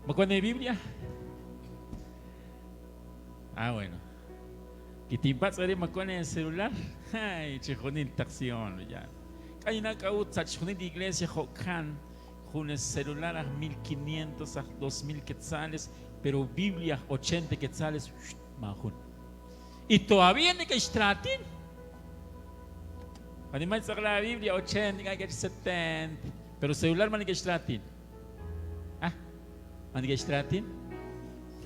Ma wank eeBiblia? Ah, bueno. Kitinpatz' eere ma wank eecelular? Ay, chixjunil taqsihom ya. K'ayna k'a'ut sa' chixjunil li iglesia jo'kan junes celular aj 1500 aj 2000 quetzales, pero Biblia aj 80 quetzales, maajun. Y todavía neke'xtraatin. Animal tz'aq la Biblia 80, ink'a' 70, pero celular ma neke'xtraatin. Ah, ma neke'xtraatin?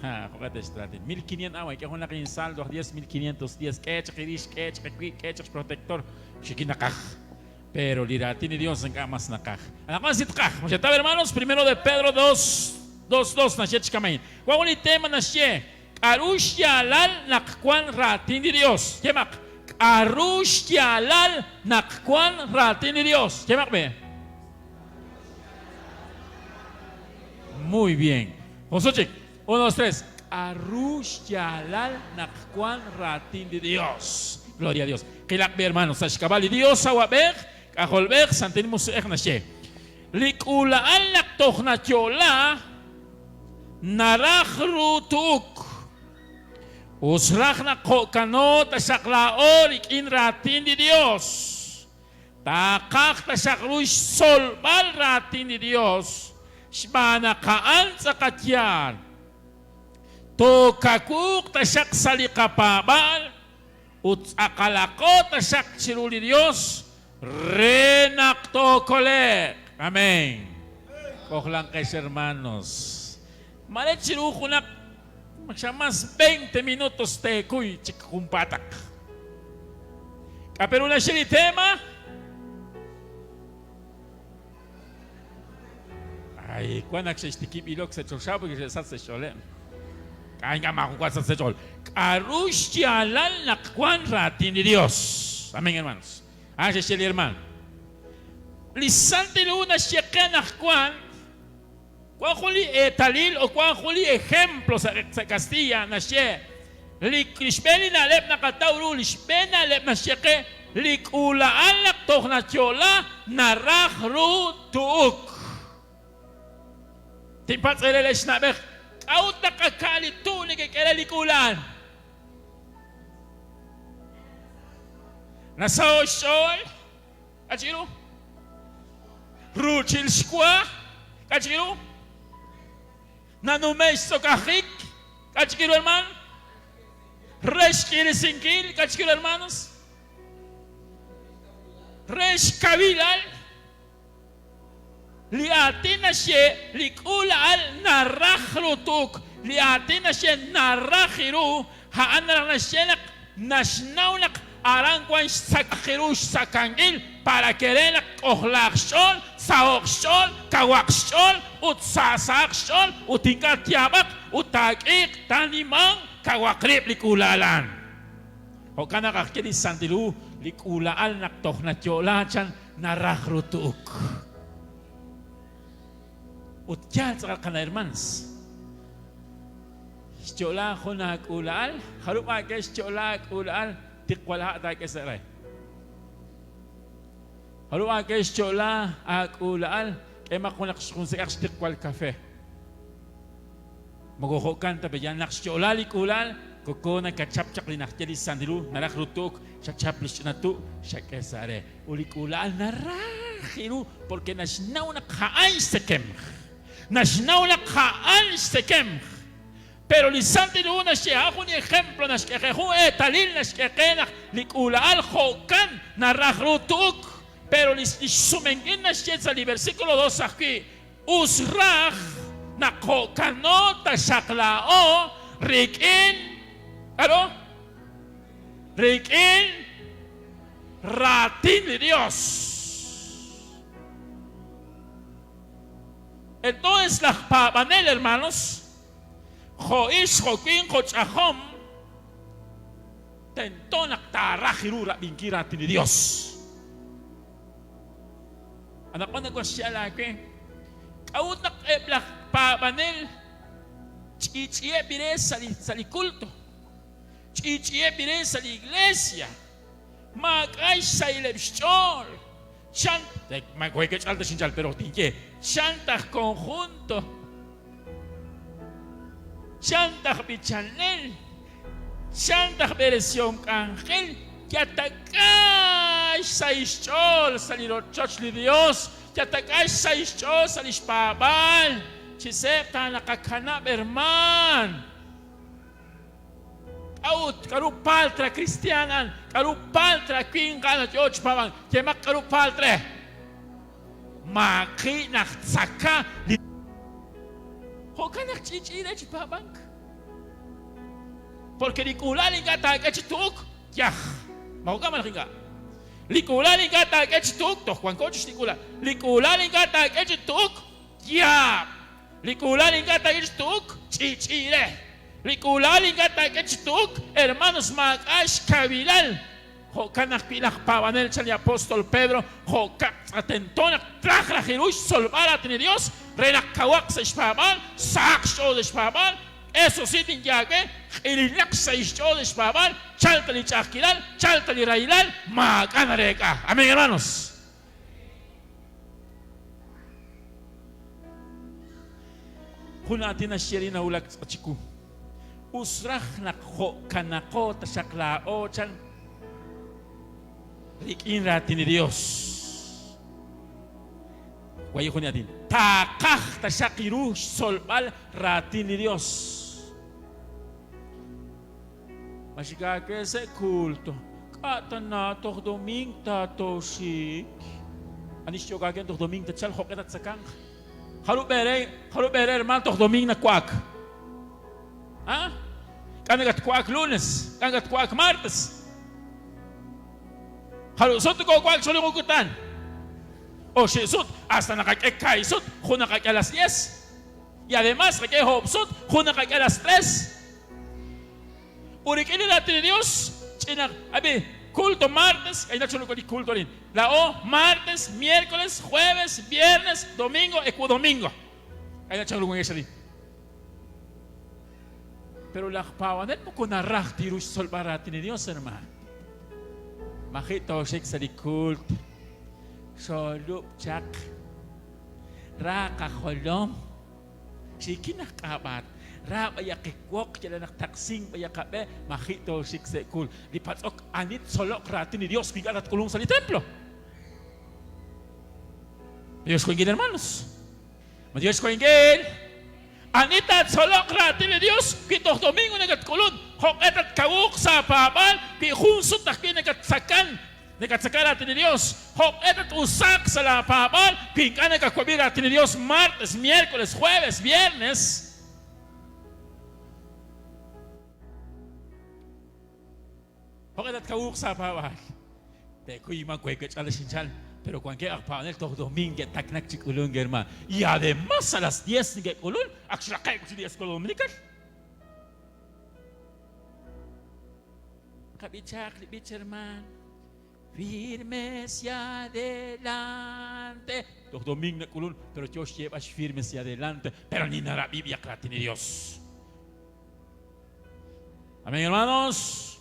Ha, jo'q'e te'xtraatin. 1500 awa, k'e junaq insaldo aj 10, 1510, k'e chaq irix, k'e chaq iwi', k'e chaq xprotector, xikin naqaj. Pero li raatin li Dios ink'a' mas naqaj. Anaqwan si tqaj. Moxetaw hermanos, primero de Pedro 2, 2, 2 naxye chi kama'in. Wan jun li tema naxye, K'aru xyaalal naq wank raatin li Dios? Yemaq, K'aru xyaalal naq wank raatin li Dios? Yemaq be. Muy bien. Jun chik. Uno, dos, tres. K'aru xyaalal naq wank raatin li Dios? Gloria a Dios. Qilaq be, hermanos, sa' xk'ab'a' li Dios Awab'ej, K'ajolb'ej, Santil Musiq'ej naxye. Li k'uula'al naq toj nayo'la, Naraj ru tu'uk. Us raj naq jo'kano taxaq laa'o rik'in raatin li Dios. Taaqaj taxaq ru xtzolb'al raatin li Dios xb'aan naq a'an tz'aqal yaal. Tookawuuq taxaq sa' li qapaab'aal ut tz'aqalaqo taxaq chiru li Dios re naq tookole'q. Amén. K'ojlanqex hermanos. Mare chiru junaq xa mas 20 minutos teekuy chik junpaataq. K'a' pe ru naxye li tema? Ay, wan ak xe'xtikib' ilok sa' choxa porque xe'sach sa' xch'ooleb'. K'a' ink'a' maajun wa sach sa' xch'ool. K'a'ru xyaalal naq wan raatin li Dios? Amén, hermanos. A'an xe'xye li hermano. Li Santil Hu naxye qe naq wan wan jun li eetalil o wan jun li ejemplo sa' sa' Castilla naxye li li xb'een li na'leb' naqataw ru li xb'een na'leb' naxye qe li k'uula'al naq toj nayo'la naraj ru tu'uk. Tinpatz' eere lex na'b'ej, k'a'ut naq aka' li tu' nekek'e re li k'uula'al? Nasaho' xch'ool? K'a' chik ru? Ruuchil xwa? K'a' chik ru? Nanume' xtz'okajik? K'a' chik ru, hermano? Re xk'irisinkil? K'a' chik ru, hermanos? Re xkawilal? Li aatin naxye li k'uula'al naraj rutuk. Li aatin naxye naraj ru, a'an naraj naxye naq naxnaw naq aran wan xtzakaj ru xtzakankil para que re naq k'ojlaaq xch'ool, saho'q xch'ool, kawaq xch'ool ut saasahaq xch'ool ut ink'a' tyaab'aq ut taak'iiq, taanimanq, kawaq rib' li k'uula'al. Jo'kan naq aj ye li Santil Hu, li k'uula'al naq toj nayo'la chan Naraj ru tu'uk. Ut yaal tz'aqal qana' hermans. Xyo'la jun aak'uula'al, jarub' aak'e xyo'la aak'uula'al, tiqwal ha' taak'e sa' re. Jarub' aak'e xyo'la aak'uula'al, k'emaq junaq jun sek'aq xtiqwal kafe. Moko jo'kan ta pe, yal naq xyo'la li k'uula'al, koko nakachap chaq li najye li Santil Hu, naraj ru tu'uk, xachap li xch'ina tu', xak'e sa' re. Ut li k'uula'al naraj ru porque naxnaw naq a'an xtzekemq. Naxnaw naq a'an xtzekemq. Pero li Santil Hu naxye, a'an jun ejemplo naxk'e qe, jun eetalil naxk'e qe naq li k'uula'al jo'kan naraj ru tu'uk. Pero li xsumenkil naxye sa' li versículo 2 ajwi', Us raj naq jo'kano taxaq laa'o rik'in k'aru? Rik'in raatin li Dios. Entonces laj paab'anel, hermanos, jo' ixq, jo' winq, jo' ch'ajom, tento naq taaraj ru rab'inkil raatin li Dios. Anaqwan nawaj xyeeb'al aawe, k'a'ut naq eb' laj paab'anel ch'i'ch'i'eb' re sa' li sa' li culto, ch'i'ch'i'eb' re sa' li iglesia, maak'a' xsahileb' xch'ool, chan ma k'al ta xinchal pero tinye, chan taj conjunto. Chan aj b'ichanel, chan aj b'eresihom k'anjel, yatak'a xsahil xch'ool sa' li rochoch li Dios, yatak'a xsahil xch'ool sa' lix paab'aal. Chi seeb' taanaqakanab', hermaan. K'a'ut? K'a'ru paltra kristiaan a'an? K'a'ru paltra winq a'an naq yoo chi paab'ank? Yemaq k'a'ru palt re. Maaqi' naq tzaka li. Jo'kan naq ch'i'ch'i' re chi paab'ank. Porque li k'uula'al ink'a' taak'e chi tu'uk, yaj. Ma jo'kan malaj ink'a'? Li k'uula'al ink'a' taak'e chi tu'uk, toj wanko chix li k'uula'al. Li k'uula'al ink'a' taak'e chi tu'uk, yaab'. Li k'uula'al ink'a' taak'e chi tu'uk, ch'i'ch'i' re. Li k'uula'al ink'a' taak'e chi tu'uk, hermanos, maak'a' xkawilal. Jo'kan ajwi' laj paab'anel, chan li apóstol Pedro, jo'kaq tz'a tento naq traj raj ru xtzolb'al raatin li Yos re naq kawaq sa' xpaab'aal, sahaq xch'ool sa' xpaab'aal. Eso sí tinye aawe, q'ilinaq xsahil xch'ool sa' xpaab'aal, chalk ta li ch'a'ajkilal, chalk ta li rahilal, maak'a' nareek'a. Amén, hermanos. Jun aatin naxye li nawulak tz'a chiwu. Us raj naq jo'kanaqo taxaq laa'o, chan, rik'in raatin li Dios. Waye jun li aatin. Taaqaj taxaq ru xtzolb'al raatin li Dios. Ma xik aawe sa' culto? K'a' tana toj doming taatooxik? Ani xyo'k aawe toj doming tachalq jo'q'e tatsakanq? Jarub' eere, jarub' eere hermaan toj doming nawa'ak? A? K'a' nakatwa'ak lunes? K'a' nakatwa'ak martes? Jarub' sut nokowa'ak chiru li jun kutan? Oxib' sut, hasta naqak'e kaahib' sut, jun naqak'e a las diez. Y además qak'e oob' sut, jun naqak'e a las tres. Ut rik'in li raatin li Dios, ch'ina, ab'i, culto martes, k'ayna chun li culto arin. Laa'o martes, miércoles, jueves, viernes, domingo, ewu domingo. K'ayna chan ru wankex arin. Pero laj paab'anel moko naraj ta ru xtzolb'al raatin li Dios, hermaan. Maji' tooxik sa' li cult. Xoolub' chaq. Ra qajolom. Xiikin aj k'aab'aat. Ra b'ayaq qiwoq, yal naq taqsink b'ayaq qab'e, maji' tooxik sa' kuul. Li patz'ok, ani ttzoloq raatin li Dios wi ink'a' tatk'ulunq sa' li templo? Ma yo xwankil, hermanos? Ma yo xwankil? Ani taatzoloq raatin li Dios wi toj domingo nakatk'ulun? Jo'q'e tatkawuq sa' apaab'aal wi jun sut ajwi' nakatsakan Nakatzeka raatin li Dios. Jo'q'e tat-usaaq sa' laa paab'aal wi ink'a' nakawab'i raatin li Dios martes, miércoles, jueves, viernes? Jo'q'e tatkawuuq sa' apaab'aal? Teekuy ma weekech'al xinchal, pero wankeb' aj paab'anel toj domingo ke'taknak chi k'ulunk, hermano. Y además a las 10 neke'k'ulun, ak xraqe'k chi li Escuela Dominical. Qab'ichaq li b'ich hermaan. Firmes y adelante. Toj doming nak'ulun, pero yo xyeeb'al xfirmes y adelante, pero ni narab'i b'yaq raatin li Dios. Amén, hermanos.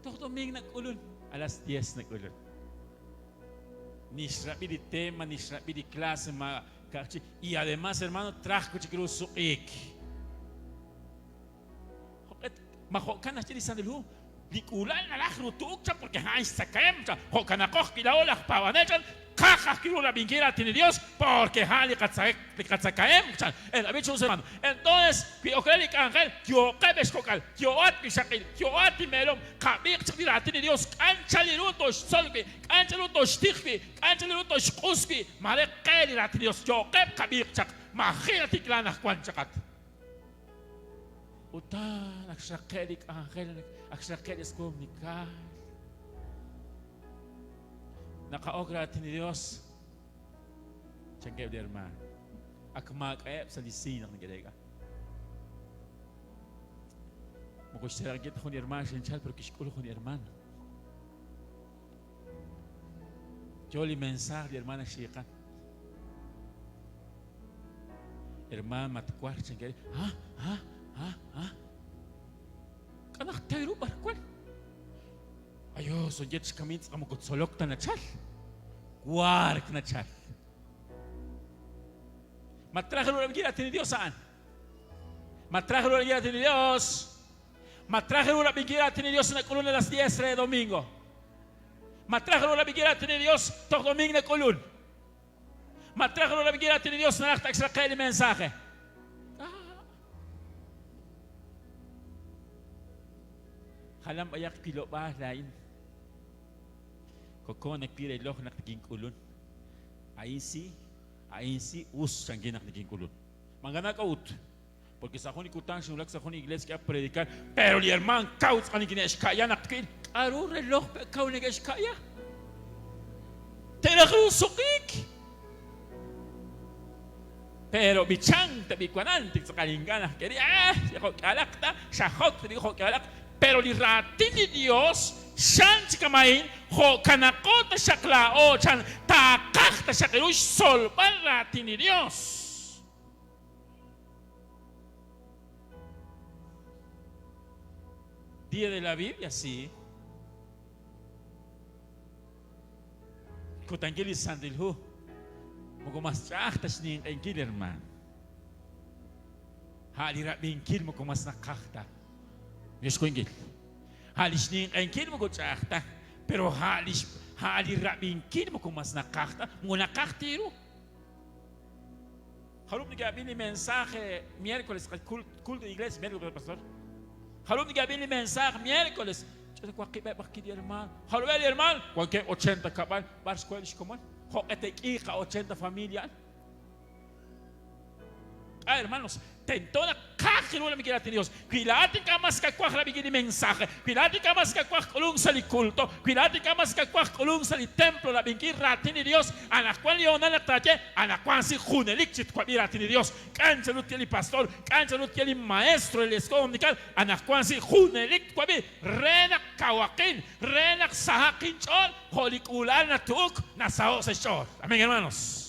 Toj doming nak'ulun, a las 10 nak'ulun. Ni xrab'i li tema, ni xrab'i li clase, ma y además, hermano, traj chik ru suq'iik. Jo'q'e ma jo'kan naxye li Santil Hu? Li k'uula'al naraj ru tu'uk chan porque a'an xtzakahemq chan. Jo'kanaqo ajwi' laa'o laj paab'anel chan, qaj ajwi' ru rab'inkil raatin li Dios porque a'an li li qatzakahemq chan. Rab'i chi us hermano. Entonces, wi ok re li k'anjel, yooqeb' ex kok'al, yoo'at wixaqil, yoo'at inb'eelom, qab'iiq chaq li raatin li Dios, k'anchal li ru toxtzol wi', k'anchal ru toxtij wi', k'anchal li ru toxq'us wi', mare qe li raatin li Dios, yooqeb' qab'iiq chaq, maji' natikla anaqwan chaqat. Utan, ak xraqe' li k'anjel, ak xraqe' li Escuela Dominical. Naqa'ok raatin li Dios, chankeb' li hermaan. Ak maak'a'eb' sa' li siin naq neke'reek'a. Moko xseeraq'inkil ta jun li hermaan xinchal, pero kixk'ul jun li hermaan. Yo li mensaaj li hermana xiiqan. Hermaan matwar chankeb'. Ha, ha, ha, ha. K'a naq taw ru b'ar wan. Ayo, sonyet xkamin tz'aqal moko tzolok ta nachal. Wark nachal. Ma traj ru rab'inkil raatin li Dios a'an? Ma traj ru rab'inkil raatin li Dios? Ma traj ru rab'inkil raatin li Dios nak'ulun a las 10 re domingo? Ma traj ru rab'inkil raatin li Dios toj domingo nak'ulun? Ma traj ru rab'inkil raatin li Dios naraj tak xraqe' li mensaje? Jalan b'ayaq wilob'aal laa'in. Koko nawil reloj naq nikink'ulun. A'in si, a'in si us chankin naq nikink'ulun. Mankana k'a'ut. Porque sa' jun li kutan xinwulak sa' jun li iglesia k'e predicar, pero li hermaan kaw tz'aqal nikine'xka'ya naq twil. K'a'ru reloj pe kaw neke'xka'ya? Te'raj ru suq'iik. Pero b'ichank ta b'iwanank tik tz'aqal ink'a' naq k'e ri eh, jo'k'alaq ta, xajok ta jo'k'alaq. Pero li raatin li Dios xan chi kama'in, jo'kanaqo taxaq laa'o chan taaqaj taxaq ru xtzolb'al raatin li Dios. Día de la Biblia, sí. Kutankil li Santil Hu. Moko mas ch'a'aj ta xninq'ehinkil, hermaan. A' li rab'inkil moko mas naqaj ta. Li xwinkil. A' li xninq'ehinkil moko ch'a'aj ta, pero a' li a' li rab'inkil moko mas naqaj ta, moko naqaj ta ru. Jarub' neke'ab'i li mensaje miércoles, culto de iglesia miércoles, pastor. Jarub' neke'ab'i li mensaje miércoles. Ch'ina waqib'eb' aj li hermaan. Jarub'eb' li hermaan? Wankeb' 80 kab'al. B'ar xkoheb' xkomon? Jo'q'e te'k'iiq a 80 familia a'an? Ah, hermanos, tento naq qaj ru rab'inkil raatin li Dios. Wi laa'at ink'a' mas kawaj rab'inkil li mensaje, wi laa'at ink'a' mas kawaj k'ulunk sa' li culto, wi laa'at ink'a' mas kawaj k'ulunk sa' li templo rab'inkil raatin li Dios, anaqwan li hoonal naq taaye, anaqwan si junelik chi twab'i raatin li Dios. K'an chanru tye li pastor, k'an chanru tye li maestro de la escuela dominical, anaqwan si junelik twab'i re naq kawaqin, re naq sahaq inch'ool jo' li k'uula'al natu'uk nasaho' sa' xch'ool. Amén, hermanos.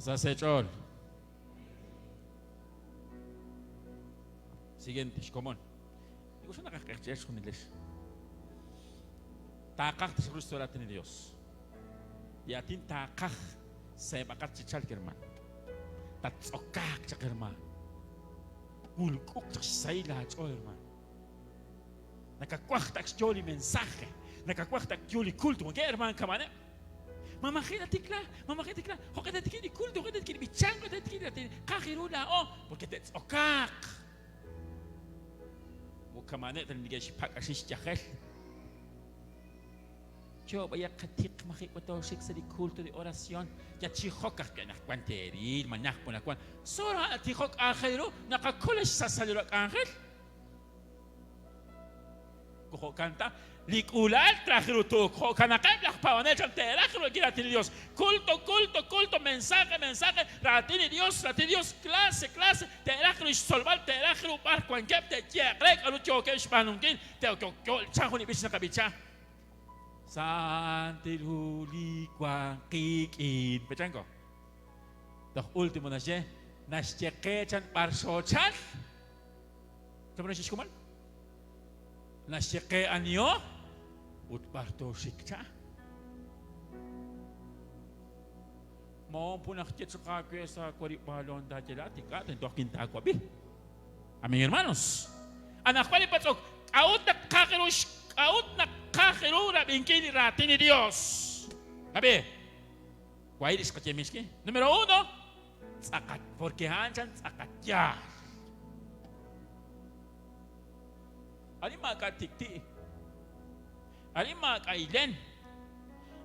Sa sa eech'ool. Siguiente, xkomon. Digo, xo naqaj q'eqchi'ex junilex. Taaqaj taxaq ru xtzol raatin li Dios. Li aatin taaqaj seeb'aqat chi chalk, hermaan. Tattz'okaaq chaq, hermaan. Wulk'uq chaq xsahil aach'ool, hermaan. Nakawaj tak xyo li mensaje. Nakawaj tak yo li culto. Wankeb' hermaan kama'aneb'. Ma maji' natikla, ma maji' natikla. Jo'q'e te'tikib' li culto, jo'q'e te'tikib' li b'ichank, jo'q'e te'tikib' li raatin. Qaj ru laa'o, porque te'tz'okaaq. Moko kama'aneb' ta li neke'xpak'axi xyajel. Yo b'ayaq qatiq maji' watooxik sa' li culto de oración. Yatxijok ajwi' anaqwan teeril, ma najt anaqwan. Sora tijok aajel ru, naqakol xsasal ru k'anjel. Jo'kan ta, li k'uula'al traj ru tuuk. Jo'kanaqeb' laj paab'anel chan te'raj ru raatin li Dios. Culto, culto, culto, mensaje, mensaje, raatin li Dios, raatin li Dios, clase, clase. Te'raj ru xtzolb'al, te'raj ru b'ar wankeb', te'yeeq re k'aru yookeb' xb'aanunkil. Chan jun li b'ich naqab'icha. Santil Hu li wank qik'in. Pechanko. Toj último naxye, naxye qe chan b'ar xoochal. Chan xixkumal? Naxye qe aniho ut b'ar tooxik cha. Moon pu naq ye chaq aawe sa warib'aalon taaye laa'at ink'a' tento aj kintaawab'i. Amén, hermanos. Anaqwan li patz'ok, k'a'ut naq qaj ru k'a'ut naq qaj ru rab'inkil li raatin li Dios? Ab'i, wahi' li xqaye mixki. Número uno, tz'aqat, porque a'an chan tz'aqat yaal. Arin maak'a' tik'ti'. Arin maak'a' ilen.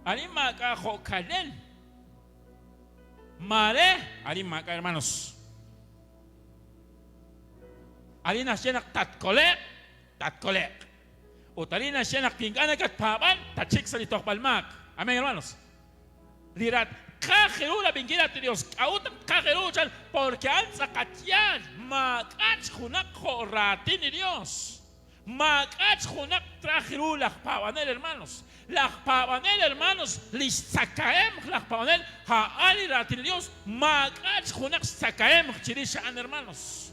Arin maak'a' jo'kalen. Maare, arin maak'a' hermanos. Arin naxye naq tatkole'q, tatkole'q. Ut arin naxye naq wi ink'a' nakatpaab'an, tatxik sa' li tojb'al maak. Amén, hermanos. Li rat qaj ru rab'inkil raatin li Dios. K'a'ut naq qaj ru chan? Porque a'an tz'aqal yaal. Maak'a' junaq jo' raatin li Dios. Maak'a' junaq traj ru laj paab'anel, hermanos. Laj paab'anel, hermanos, li xtzakahemq laj paab'anel, a'an li raatin li Dios. Maak'a' junaq xtzakahemq chirix a'an, hermanos.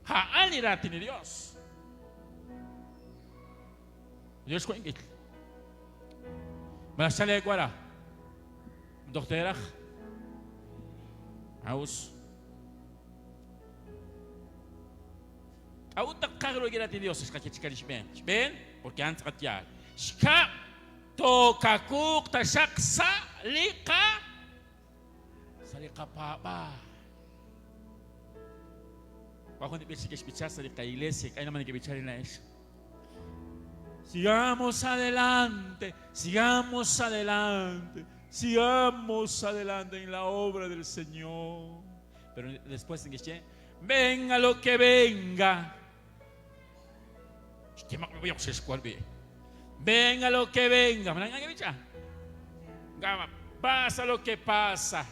A'an li raatin li Dios. Dios xwankil. Malaj xchal eewara. Toj teeraj? Aus. K'a'ut naq tqaj ru li Raatin li Yos? Xqaye chik li xb'een. Xb'een, porque a'an tz'aqal yaal. Xkab', tookawuuq taxaq sa' li qa sa' li qapaab'aal. Wan jun li b'ich neke'xb'icha sa' li qaiglesia, k'ayna ma neke'b'icha li laa'ex. Sigamos adelante, sigamos adelante, sigamos adelante en la obra del Señor. Pero después neke'xye, venga lo que venga. Venga lo que venga. Pasa lo que pasa.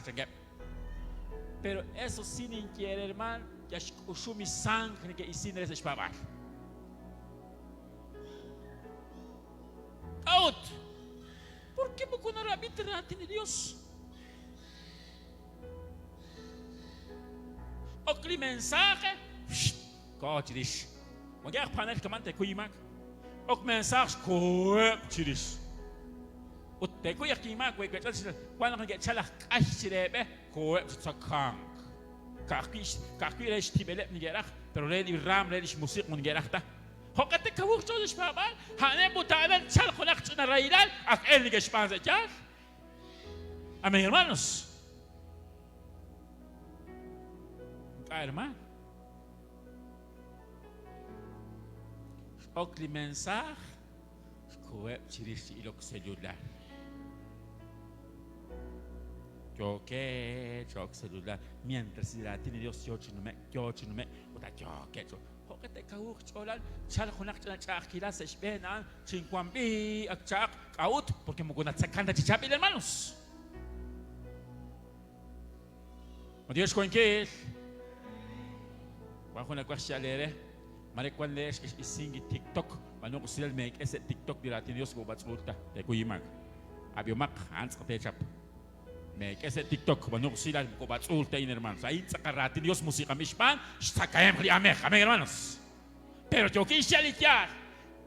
Pero eso sí ninye eere hermano, yal xk'uxum li saank neke'isin re sa' xpaab'aal. K'a'ut? Porque moko narab'i ta raatin li Dios. Ok li mensaje, koho chirix. Wankeb' aj paanel kaman teekuy inmaak. Ok mensaje xkoheb' chirix. Ut teekuy ajwi' inmaak we wech'al chi wan naq neke'chal aj k'ay chire b'e, koheb' chi tzakank. Ka'ajwi' ka'ajwi' re xtib'eleb' neke'raj, pero re li raam, re lix musiq' moko neke'raj ta. Jo'q'e te'kawuq xch'ool sa' xpaab'aal, a'aneb' ut a'aneb' tchalq junaq ch'ina rahilal, ak el neke'xb'aan sa' yaal. Amén, hermanos. Ink'a' hermano. X'ok li mensaaj, xkoheb' chirix li ilok celular. Yookeb' chi ok celular mientras li raatin li Dios yoo chi nume'k, yoo chi nume'k, ut a yookeb' chi Jo'q'e te'kawuuq xch'oolal, chalq junaq ch'ina ch'a'ajkilal sa' xb'een a'an, chinwan b'i ak cha'aq. K'a'ut? Porque moko natzakan ta chi chaab'il, hermanos. Ma Dios xwankil. Wan jun nawaj xyal eere. Mare wan leex kex'isink li TikTok. B'aanu usilal meek'e sa' TikTok li raatin Dios moko b'atz'uul ta. Teekuy inmaak. Ab'ihomaq, a'an tz'aqal teechap. Meek'e sa' TikTok, b'aanu usilal moko b'atz'uul ta a'in, hermanos. A'in tz'aqal raatin Dios musiq'anb'il xb'aan xtzakahemq li aamej. Amén, hermanos. Pero yookin xyal li yaal.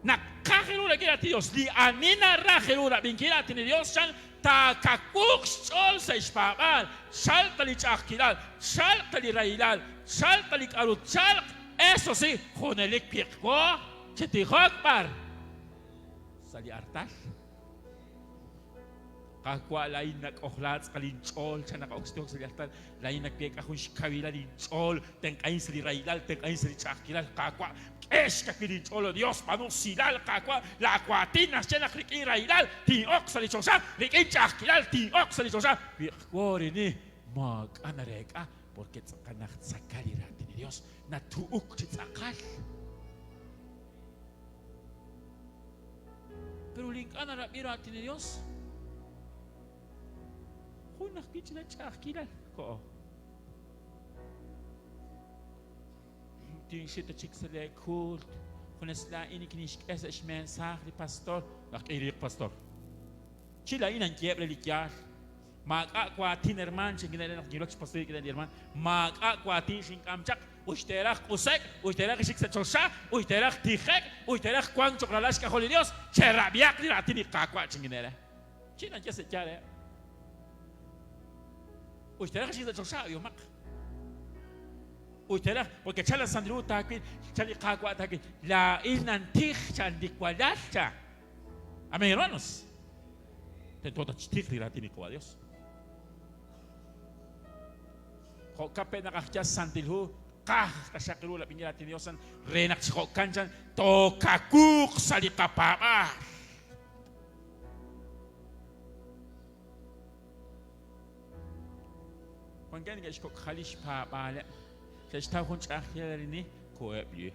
Naqaj ru rab'inkil raatin li Dios. Li ani naraj ru rab'inkil raatin li Dios, chan, taakawuuq xch'ool sa' xpaab'aal. Chalq ta li ch'a'ajkilal, chalq ta li rahilal, chalq ta li k'a'ru tchalq, eso sí, junelik wiq'wo chi tijok b'ar? Sa' li artal. Qaawa', laa'in nak'ojla tz'aqal inch'ool, chan naq ok chi tijok sa' li artal, laa'in naweek'a jun xkawilal inch'ool, tenq'ahin sa' li rahilal, tenq'ahin sa' li ch'a'ajkilal, Qaawa', k'e xkawil inch'ool, oh Dios, b'aanu usilal, Qaawa', laa waatin naxye naq rik'in rahilal tin'ok sa' li choxa, rik'in ch'a'ajkilal tin'ok sa' li choxa. Wiq'wo rini, maak'a' nareek'a, porque tz'aqal najtzaka li raatin li Dios, natu'uk chi tz'aqal. Pero li ink'a' narab'i raatin li Dios, jun ajwi' ch'ina ch'a'ajkilal koho. Tinxik ta chik sa' lee kuult, junes laa'in nikinixk'e sa' xmensaaj li pastor. Laj k'iriiq pastor. Chi laa'in anyeeb' re li yaal. Maak'a' waatin hermaan, xinkin'e naq kinwulak chi pastor rik'ineb' li hermaan, maak'a' waatin xink'am chaq, ut xteeraj q'use'k, ut xteeraj xik sa' choxa, ut xteeraj tije'k, ut xteeraj wank cho'q ralal xk'ajol li Yos, cherab'ihaq li raatin li Qaawa' chinkin'e re. Chi naye sa' yaal reheb'. Ut xteeraj xik sa' choxa, ab'ihomaq. Ut xteeraj, porque chan la Santil Hu taawil, chan li Qaawa' taawil, laa'in nantij, chan li walal, cha. Amén, hermanos. Tento tatxtij li raatin li Qawa' Dios. Jo'kan pe' naq aj yal Santil Hu qaj taxaq ru rab'inkil raatin Dios re naq chi jo'kan chan tookawuuq sa' li qapaab'aal. Wankeb' neke'xkok'jali xpaab'aaleb'. Xe'xtaw jun ch'a'ajkilal arin, koheb' li.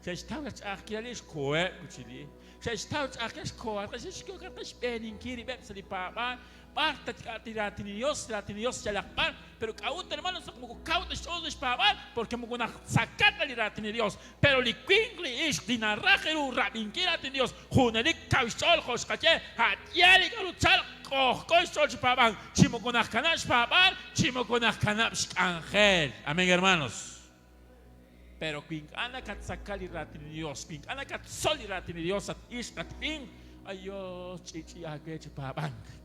Xe'xtaw laj ch'a'ajkilal li, xkoheb' wi' chi li. Xe'xtaw ch'a'ajkilal, xkohatqeb', xe'xkohatqeb' xb'eeninkil rib'eb' sa' li paab'aal. B'ar ta k'a' li raatin li Dios, raatin li Dios yalaq b'ar. Pero k'a'ut, hermanos, naq moko kaw ta xch'ool sa' xpaab'aal? Porque moko najtzaka ta li raatin li Dios. Pero li winq, li ixq, li naraj ru rab'inkil raatin li Dios, junelik kaw xch'ool jo' xqaye, a' yaal li k'a'ru tchalq, k'ojk'o xch'ool chi paab'ank, chi moko najkanab' xpaab'aal, chi moko najkanab' xk'anjel. Amén, hermanos. Pero wi ink'a' nakatzaka li raatin li Dios, wi ink'a' nakatzol li raatin li Dios, at ixq, at winq, ayos, ch'i'ch'i' aawe chi paab'ank.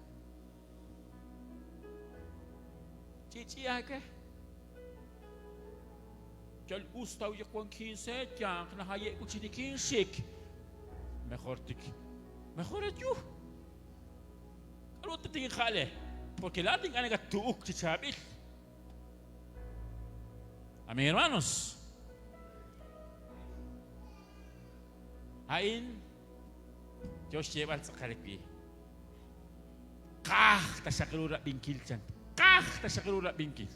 Ch'i'ch'i' aawe. Yal us ta uyeq wankin sa eeyanq nahaye'k ut chi nikinxik. Mejor tik. Mejor ayu. K'aru tatinja'le? Porque laa'at ink'a' nakattu'uk chi chaab'il. Amén, hermanos. A'in yo xyeeb'al tz'aqal wi. Qaj taxaq ru rab'inkil chan. Qaj taxaq ru rab'inkil.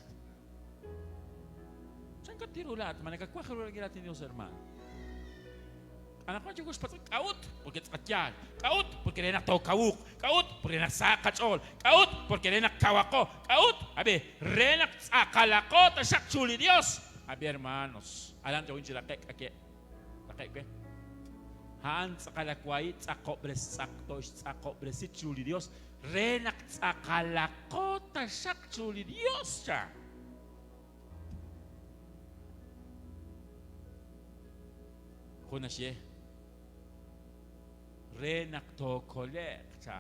Chan katiru laa'at, ma nakawaj ru rab'inkil raatin Dios, hermano? Anaqwan yooko xpatz'b'al k'a'ut? Porque tz'aqal yaal. K'a'ut? Porque re naq tookawuq. K'a'ut? Porque re naq sahaq qach'ool. K'a'ut? Porque re naq kawaqo. K'a'ut? Ab'i, re naq tz'aqalaqo taxaq chu li Dios. Ab'i, hermanos, aran yookin chi raqe'k ake' raqe'k we. A'an tz'aqal awahi' tz'aqob'res tz'aq toxtz'aqob'resi chiru li Dios re naq tz'aqalaqo taxaq chiru li Dios, cha. Jun naxye, Re naq tookole'q, cha.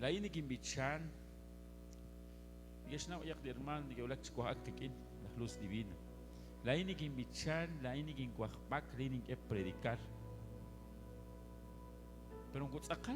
Laa'in nikinb'ichan, neke'xnaw b'ayaq li hermaan neke'wulak chi wa'ak qik'in, laj Luz Divina. Laa'in nikinb'ichan, laa'in nikinwajb'ak, laa'in nink'e predicar. Pero moko tz'aqal.